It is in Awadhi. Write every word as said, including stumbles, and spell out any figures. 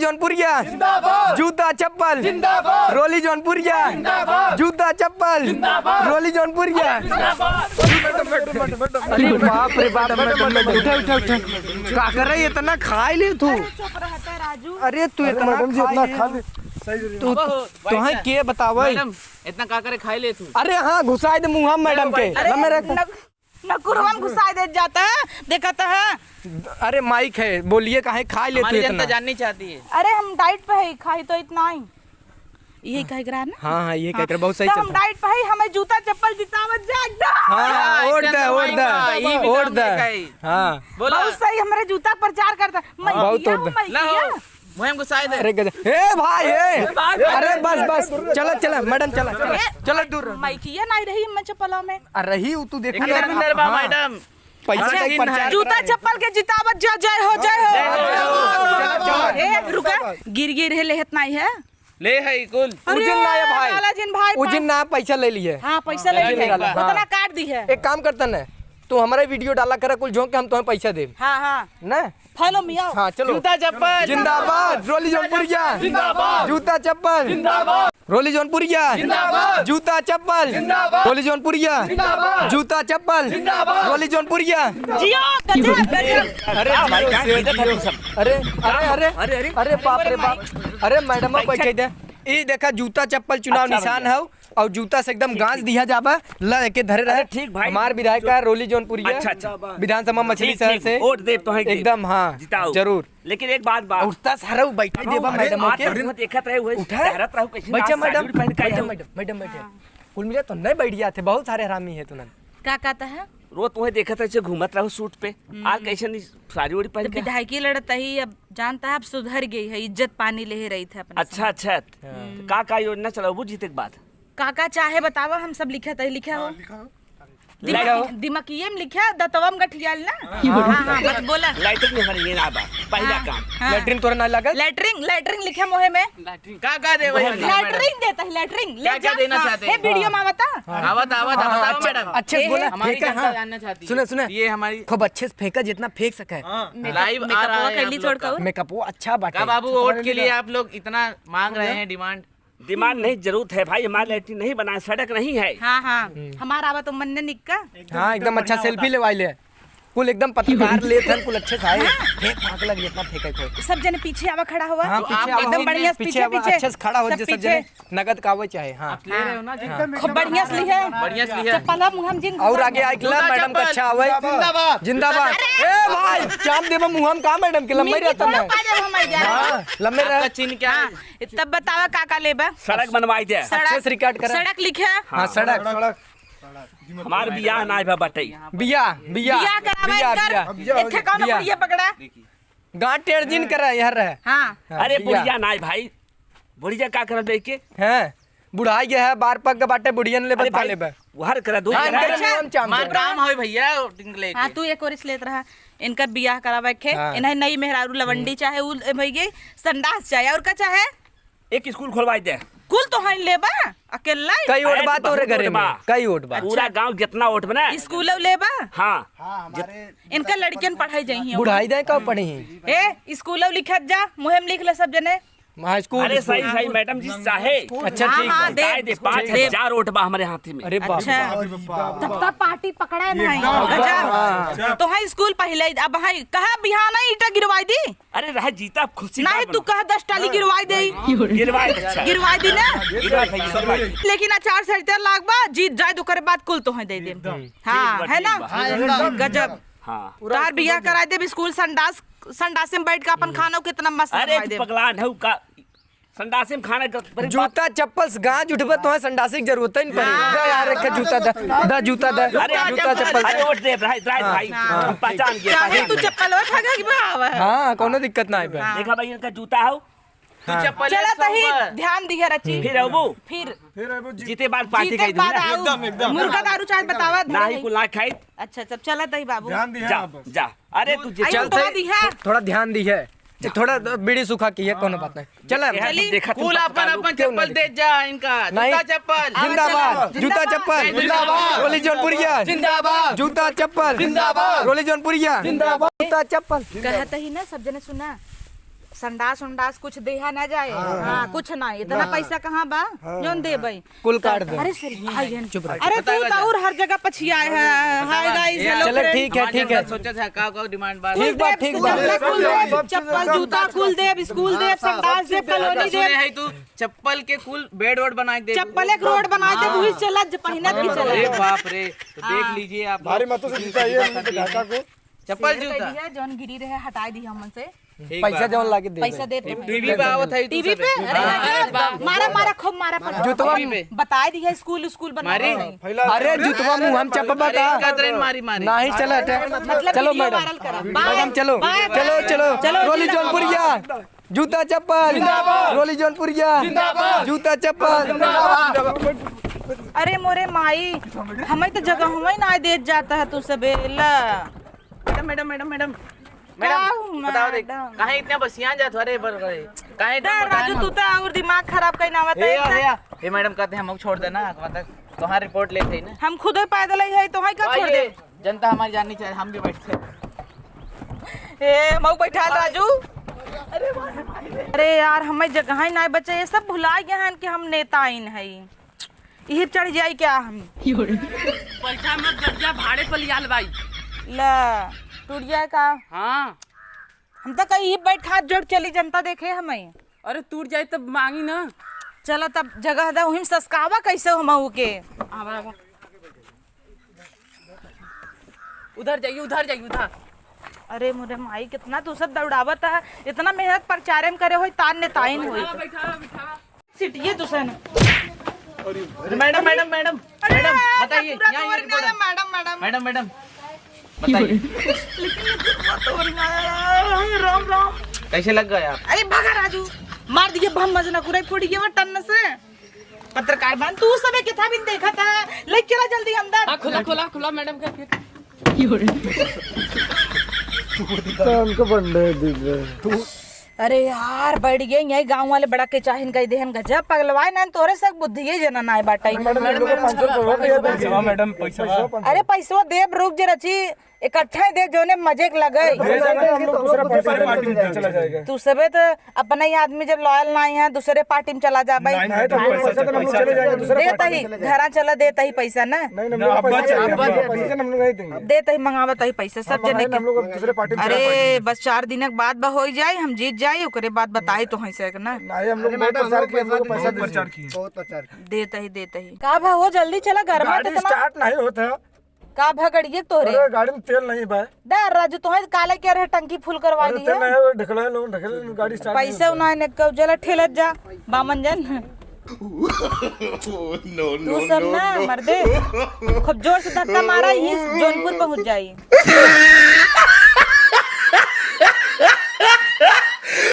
जौनपुरिया जिंदाबाद। जूता चप्पल जिंदाबाद। रोली जौनपुरिया जिंदाबाद। जूता चप्पल जिंदाबाद। रोली जौनपुरिया जिंदाबाद। अरे बाप रे बाप, मैडम, मैडम, उठा, उठा, उठा। का करे, इतना खाई ले तू? अरे चुप रहता राजू। अरे तू अरे इतना मैडम जी, खाई इतना ले। खा ले। सही तू, अब तुहें बाइक के बतावे? मैडम, इतना का करे खाई ले तू? अरे हाँ, घुसाई दे मुँह में मैडम के। अरे ना मेरा न-, नकुरवा में घुसाई दे जाता है, देखता है। अरे माइक है, बोलिए, काहे खाई ले तू हमारी जनता इतना? जाननी चाहती है। अरे हम डाइट पे है, खाई तो इतना ही। यही कहे के रहा ना? हाँ, हाँ, ये कहे के रहा, बहुत सही तो हम चलता है। डाइट पे है, हमें जूता चप्पल जितावत जा एकदम। हाँ, हाँ, वोट एकदम दे, वोट माइक दे, का, ई भी वोट काम दे। लेके आई। हाँ। बोला। बहुत सही, हमारे जूता प्रचार करता। हाँ। बहुत मैकिया तोड़ हो, दे। ना हो, मैकिया। मुहिम को साइड है। अरे गजब। ए भाई, ए। अरे बस, बस। चला, चला, मैडम, चला, चला। ए, चला, दूर रह। मैकिया नहीं रही, मैं चप्पलों में। आ रही हूँ, तू देखा एक ना। अंदर बा, हाँ। मैडम। पैसा अच्छा, का ही प्रचार जूता करा है। चप्पल के जितावत जा, जय हो, जय हो। जय हो। ए, रुका, गिर गिर है, लेहत नहीं है। ले है कुल। अरे, उजिन ना है भाई। लाला जिन भाई, उजिन ना, पैसा ले लिए। हाँ, पैसा ले उजिन लिए। डाला, हाँ। उतना काट दी है। एक काम करता ना, तू हमारा वीडियो डाला करा कुल, जो कि हम तुम्हें पैसा देब। हाँ, हाँ। ना? Follow me, आओ। हाँ, चलो। जूता चप्पल। जिंदाबाद। रोली जौनपुरिया। जिंदाबाद। जूता चप्पल। जिंदाबाद। रोली जौनपुरिया। जिंदाबाद। जूता चप्पल। जिंदाबाद। रोली जौनपुरिया। जिंदाबाद। जूता चप्पल। जिंदाबाद। रोली जौनपुरिया। जियो, गजब, गजब। अरे, हाँ, भाई, जियो, क्या सेठ, कीमत है जियो। तुम सब? अरे, अरे, अरे, अरे, अरे। अरे, बाप रे बाप। अरे, मैडम, अच्छा। बैठे दे। ई देखा, जूता चप्पल चुनाव अच्छा, निशान भैया। हौ, और जूता से एकदम ठीक, गांज ठीक। दिया जाबा, ला एके धरे रहे। अरे, ठीक भाई। हमार विधायक जो का रोली जौनपुरिया अच्छा, अच्छा। विधानसभा मछली ठीक, शहर ठीक। से। वोट देब तो है कि एकदम, हाँ, जिताऊ। जरूर। लेकिन एक बात बा। उठता सारा उ बैठा देबा अरे, मैडम, आज ओके? तक देखत रहे हुए, उठा। टहरत रहो, कैसे बैठा आज मैडम, साड़ी पहन के बैठा आया? मैडम, मैडम, बैठा। हाँ। कुल मिला तो नहीं बैठ जाते, बहुत सारे हरामी है तुनन। का कहता है? रोज तुम्हें देखत रहे, ऐसे घूमत रहो सूट पे। हम्म। आज कैसे नहीं साड़ी ओड़ी पहन जब के? विधायकी लड़त ही, अब जानता है, अब सुधर गई है, इज्जत पानी ले रही थे अपने अच्छा, साथ। अच्छा। हम्म। तो का, का योजना चलाओ, बुझ जीते के बाद? का, का चाहे बतावा, हम सब लिखत ही, लिखा हो। हाँ, लिखा हो। दिमाग, लिखा हो। दिमागिये में लिखा, दतवा में गठियाल ना। हाँ। हाँ, हाँ, बस बोला। लैट्रिन में हमारे ये ना बा, पहला हाँ, काम। हाँ। लैट्रिन तोरा ना लागल? लैट्रिन, लैट्रिन लिखा मोहे में। का, का देवे? लैट्रिन देता है, लैट्रिन। ले क्या, क्या जा। देना हाँ, चाहते हैं? हे वीडियो में आवता? हाँ। आवत, आवत, हाँ, आवत, आवत, अच्छा, मैडम। अच्छे से ए, बोला, हमारी फेंका, जनता हाँ। जानना चाहती है। सुने, सुने। ये हमारी खूब अच्छे से फेंका, जितना फेंक सके। हाँ, मेकअप, live आ रहा है आप लोग का। मेकअप वो अच्छा बाटे। का बाबू, वोट के लिए आप लोग इतना मांग रहे हैं, demand? Demand नहीं, जरूरत है भाई, हमारे लैट्रिन नहीं बना है, सड़क नहीं है। हाँ, हाँ, हम्म। हमारा आवा तो मन ने निक्का। हाँ, एकदम अच्छा, selfie लेवाई ले। कुल एकदम पत्रकार लेत हन, कुल अच्छे से आए। हाँ। फेंक फांक लग, इतना फेंके कोई। सब जने पीछे आवा, खड़ा हुआ। हाँ, पीछे आवा, एकदम बढ़िया से पीछे पीछे, आवा, पीछे। अच्छे से खड़ा हो, सब जैसे सब पीछे। जने नगद का आवे चाहे, हाँ। आप ले रहे हो ना, हाँ, एकदम खूब बढ़िया से लिहे। बढ़िया से लिहे। चप्पला मुहम जिन और आगे आइकला, जूता मैडम का चप्पल। अच्छा आवे। जिंदाबाद। जिंदाबाद। अरे! ए भाई, चाप देबा मुहम का मैडम के लम्बे रहता ना। हाँ, लम्बे रह। आपका चिन्ह क्या है? हाँ, तब बतावा का का लेबा? सड़क बनवाई दे। सड़क। अच्छे से record करा। सड़क लिखे। हाँ, सड़क। सड़क। हमार बियाह ना भा बटई। बियाह, बियाह, बियाह करावे बियाह, कर। बियाह। एक ठे कौनो बियाह। बुढ़िया पकड़ा। गांठ टेढ़ जिन करा, यहाँ रहे। हाँ। हाँ, अरे बियाह। बुढ़िया नाय भाई, बुढ़िया का करब लेके? हैं? बुढ़ाई गए है, बार पक के बाटे, बुढ़ियन ले अरे बता भाई, लेबे। वहर करा, दू हाँ, करा। इनकर अच्छा, मुंह हम चाम मार दे। काम होय भैया, टिंग लेके। हाँ, तू एक और इस लेत रहा। इनकर बियाह करावे के, हाँ। इन्हें नई मेहरारू लवंडी हम्म। चाहे उ भई गई, संडास चाहे, और का चाहे? एक स्कूल खोलवाई दे। कुल तो हइन लेबा, अकेला ही? कई वोट अरे बा तोरे बहुत घरे वोट में? बा। कई वोट बा? पूरा अच्छा। गांव जितना वोट बा ना। स्कूल लेबा? हाँ। हाँ, हमारे इनका लड़कियन पढ़ाई जाई हैं। बुढ़ाई दे का पढ़ी? ए, स्कूल लिखत जा, मुहिम लिख ले सब जने। हाँ, स्कूल, अरे स्कूल। सही, सही, मैडम जी, चाहे। अच्छा, हाँ, ठीक हाँ, बा। दे। बताए दे, पाँच हजार वोट बा हमारे हाथी में। अरे बाप रे अच्छा। बाप। तब तक पार्टी पकड़ा है एकदम। भाई। गजब। हाँ। तो है स्कूल पहले, अब है, कहा बिहान ईटा गिरवाई दी? अरे रह जीता, अब खुशी नहीं, बात तू बना। कह दस टाली हाँ। गिरवाई दे। गिरवाई, अच्छा। गिरवाई दी ना? गिरवाई भाई, गिरवाई। लेकिन आचार संहिता लाग बा, जीत जाए तो करे बात कुल तो है दे दे। एकदम। हाँ, ठीक बा, है ठीक ना? बा। हाँ, एकदम। गजब। हाँ। तार बियाह कराई देब, स्कूल संडास, संडासे में बैठ के अपन हम्म। खाना कितना मस्त अरे, बनवाई तू देब। पगलान है का? संडासे में खाना क-, बड़ी बात। जूता चप्पल से गांज उठबे, तोहे संडासे की जरूरत ही नहीं पड़ी। हाँ। दे यार, एक जूता दे, दे जूता दे, अरे, जूता चप्पल। अरे, वोट दे, भाई, भाई, हाँ, भाई, हाँ। हम पहचान गए, चाहे पहचान तू गए। चप्पल हो, भागा कि बा आवा है। हाँ, कोनो दिक्कत ना है बे। हाँ। देखा भाई, इनका जूता हो। हाँ। चप्पल चला एक सौ तही, ऊपर। ध्यान दिहे रची। फिर अबू। फिर। फिर अबू जी-, जीते बाद पार्टी जीते कही बाद दूंगा। आऊ। एकदम, एकदम। मुर्गा दारू चाहे बतावा, ना ही धरे। कुल ना खाई। अच्छा, सब चला तही बाबू। ध्यान दिहे जा, आप बस। जा। अरे तू जे आई चल तो सही, दिहे। थो-, थोड़ा ध्यान दिहे। ये थोड़ा बीड़ी सुखा के, ये कोनो बात नहीं। चला। ये चली। देखा तुम कुल पत्रकार अपन, लोग अपन क्यों चप्पल नहीं दे जा इनका। नहीं। जूता चप्पल। जिंदाबाद। जूता चप्पल। जिंदाबाद। रोली जौनपुरिया। जिंदाबाद। जूता चप्पल। जिंदाबाद। रोली जौनपुरिया। जिंदाबाद। जूता चप्पल। कहत ही ना, सब जने सुना। संडास उंडास कुछ देहा ना जाए। हाँ, हाँ, हाँ। कुछ ना, इतना ना। पैसा कहाँ बा? हाँ, जौन हाँ। देबै। कुल काट दे। अरे सर, भाई बहन। चुप रह। अरे तू तो और हर जगह पछियाए है। हाय गाइस, हेलो चलो, फ्रेंड्स। ठीक है, ठीक है। सोचा था का, का डिमांड बा? ठीक बा, ठीक बा। चप्पल, कुल देब, चप्पल, जूता, कुल देब, स्कूल देब, संडास देब, कॉलोनी देब। है तू चप्पल के कुल बेड वेड बनाए देब। चप्पल एक रोड बनाए देब, वही चला, ज-, पहिनत की चला। अरे बाप रे, तो देख लीजिए आप। भारी मत से जूता ये ढाका को। चप्पल जूता। जौन गिरी रहे, हटाए दी हमन से। ठीक पैसा बा। जौन लागे दे पैसा दे। देत हई। टीवी पे आवत है तू टीवी पे? अरे, अरे, मारा, मारा, खूब मारा, पर जूतवा टीवी पे। बताए दिया, स्कूल, स्कूल बना मारी? रहे हैं। अरे, जूतवा मुँह हम चपबा अरे, का? इनका ट्रेन मारी, मारी। नहीं चला थे। मतलब चलो वीडियो मैडम। वायरल करा। मैडम, चलो। बाय, बाय, चलो, बाय। चलो। चलो, रोली जिंदाबाद। जौनपुरिया। जूता चप्पल। जिंदाबाद। रोली जौनपुरिया। जिंदाबाद। जूता चप्पल। जिंदाबाद। अरे मोरे माई, हमें तो जगह हमें ना देत जाता है तू सबे। ला। Madam, madam, madam, madam. Madam, का बताओ देख, मैडम? काहे इतना बसियान जात हो? अरे, बर-, अरे, काहे इतना दे, बताए राजू, ना? तू तो और दिमाग खराब कहीं ना आवत हे, है हे, इतना। हे, मैडम कहते हैं, हमको छोड़ देना, मतलब, तोहार रिपोर्ट लेते ही ना। हम खुदे पैदल ही है, तोहार का छोड़ आइए, दे? जनता हमारी जाननी चाहिए, हम भी बैठते हैं। ए, मऊ बैठा राजू। अरे, अरे यार, हमें जगह ही ना बचे, ये सब भुला गए हैं कि हम नेता आइन है। इही चढ़ जाई क्या हम? बैठा मत, गड़िया भाड़े पर लियाल बाई। ला, टूट जाए का? हाँ। हम तो कहीं ही बैठ हाथ जोड़ चली, जनता देखे हमें। अरे टूट जाए तब मांगी ना। चला तब जगह दा, उहिम ससकावा कैसे हम के। आवा, आवा। उधर जाइए, उधर जाइए, उधर। अरे मोरे माई, कितना तू सब दौड़ावत है, इतना मेहनत प्रचार में करे होई, तान ने ताइन होई। बैठा, बैठा, बैठा। सिटिए तू सन। अरे मैडम, मैडम, मैडम, अरे मैडम, बताइए, पूरा यहाँ तोड़ ये रिपोर्ट है। Madam, madam, madam. Madam, madam, बताइए। लेकिन ये पूरा तोड़ ना। राम, राम। कैसे लग गए आप? अरे भागा राजू, मार दिए बम मजना कुराई फोड़ी ये टन्न से। पत्रकार बन तू सबे किथा बिन देखा था, ले चला जल्दी अंदर। हाँ, खुला, खुला, खुला मैडम का। तो हमको बंडे दीजिए। अरे यार, बैठ गए यही गाँव वाले बड़ा के चाहिन कह देहन गजब पगलवाए ना, तोरे सक बुद्धिये जना नाय बाटे। मैडम, हम लोग को पाँच सौ रुपये हो गया। पैसा, मैडम, पैसा। अरे पैसवा देब, रुक जे रची, इकट्ठा ही दे, जोने मजे के लगे। हम लोग दूसरा पार्टी में चला जाएगा। तू सबे तो अपना ही आदमी जब लॉयल ना है, दूसरे पार्टी में चला जाबे। नहीं, नहीं, तो हम लोग पैसा तो हम लोग चले जाएंगे, दूसरे देत पार्टी ही, में चले जाएंगे। घरा चला, देत ही पैसा ना। नहीं, नहीं, हम लोग पैसा नहीं देंगे, पैसा हम लोग नहीं देंगे। देत ही, मंगावत ही पैसा, सब जने के। हम लोग अब दूसरे पार्टी में चले जाएंगे। अरे, बस चार दिन के बाद बा होई जाई, हम जीत जाई, ओकरे बाद बताई तो है से ना। नहीं, हम लोग बहुत प्रचार किए, हम लोग पैसा दे दिए। बहुत प्रचार किए। देत ही, देत ही। का भा हो, जल्दी चला, घर में गाड़ी इतना स्टार्ट नहीं होता। का भगड़िए तोरे? अरे, गाड़ी में तेल नहीं बा। दे राजू, तोहे काले के रहे, टंकी फुल करवा अरे, दिए। तेल नहीं है, ढकला लोग, ढकल गाड़ी स्टार्ट नहीं पैसे होता। उन्हें ने कब जला ठेलत जा, बामन जन। तू सब ना, मर्दे, खूब जोर से धक्का मारा, यहीं जौनपुर पहुंच जाई।